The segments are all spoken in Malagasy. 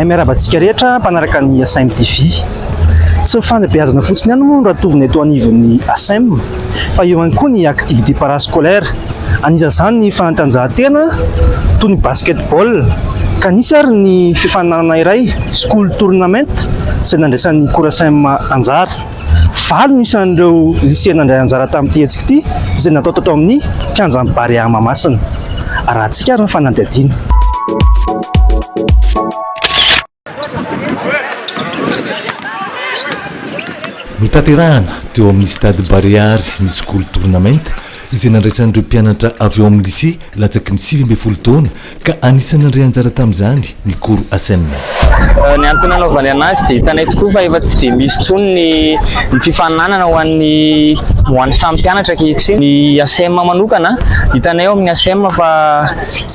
Ay miarahaba antsika rehetra mpanaraka ny ASM TV. Tsy ny fanabeazana fotsiny ihany moa no ratovina eto anivon'ny ASM fa eo ihany koa ny activité parascolaire. Anisan'izany ny fanatanjahantena toy ny basketball ka nisy ary ny fifaninanana iray school tournament izay nandraisan'ny Corasem anjara. Valo ny isan'ireo lycée nandray anjara tamin'ity hetsika ity izay natao tato amin'ny kianjan'ny Barea Mahamasina. Arahantsika ary ny fanadihadiana. Notanterahana teo amin'ny Stade Barea ary ny School Tournament izay nandraisan'ireo mpianatra avy ao amin'ny lycée latsaky ny 19 taona ka anisan'ny nandray anjara tamin'izany ny Cours Asem. Ny antony nanaovany anazy dia hitanay tokoa fa efa tsy dia misy intsony ny ny fifaninanana ho an'ny ho an'ny samy mpianatra ankehitriny. Ny ASEM manokana, hitanay ao amin'ny ASEM fa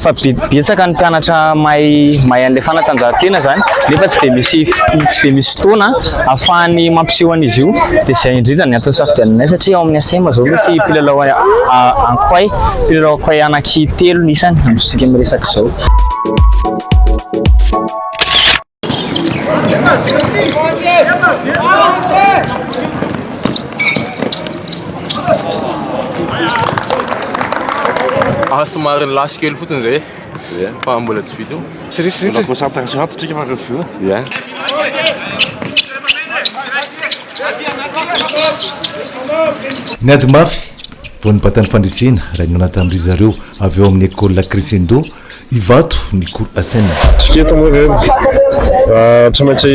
fa be betsaka ny mpianatra mahay mahay an'ilay fanatanjahantena izany nefa tsy dia misy tsy dia misy fotoana ahafahany mampiseho an'izy io dia izay indrindra ny antony nisafidiananay satria ao amin'ny ASEM izao misy mpilalao ankoay mpilalao ankoay anaky telo ny isany amintsika miresaka izao. Ah, somary nilasy kely fotsiny zay fa mbola tsy vita io. Tsy risy Mbola concentration tsika fa revue. Yeah. Niady mafy vao nibata ny fandresena raha ny nanatan'ry zareo avy ao amin'ny Ecole Crescendo Ivato ny cours Asen. Tsiketo moa ireny. Tsy maintsy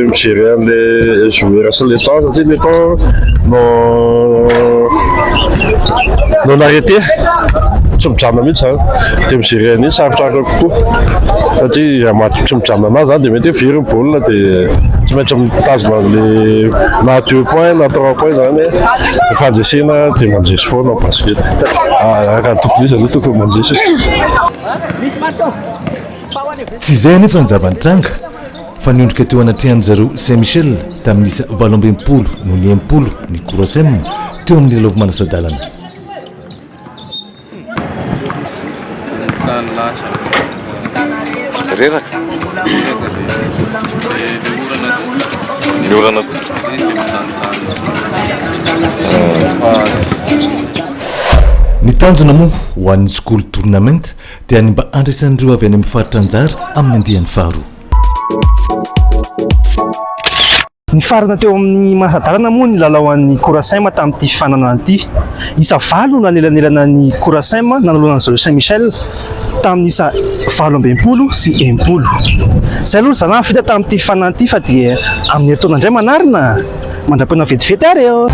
mi-gérer an'le joueur sy le temps satria le temps non non arrêté, tsy mijanona mihitsy zany. Dia mi-gérer an'iny sarotsarotra kokoa satria raha maty tsy mijanona anazy zany dia mety hoe very ny baolina dia tsy maintsy mitazona an'le na deux points na trois points zany ny fandresena dia mandresy foana ao basket. Raha ny tokony izy aloha tokony mandresy. Tsy izay anefa ny zava-nitranga fa niondrika teo anatrehan-dry zareo Saint Michel tamin'ny isa 68 noho ny 60 ny Corasem teo amin'ny lalao manasa-dalana. Reraka. Ny orana koa. Ny tanjona moa ho an'ny School Tournament dia ny mba handraisan'ireo avy any amin'ny faritra anjara amin'ny andiany faharoa. Nifarana teo amin'ny manasa-dalana moa ny lalao an'ny Corasem tamin'ity fifaninanana ity. Isa valo no nanelanelana ny Corasem nanoloana an'i zareo Saint Michel tamin'ny isa 68. Izay aloha ry zalahy ny vita tamin'ity fifaninanana ity fa dia amin'ny herintaona indray manarina! Mandra-pihaona vetivety ary eo!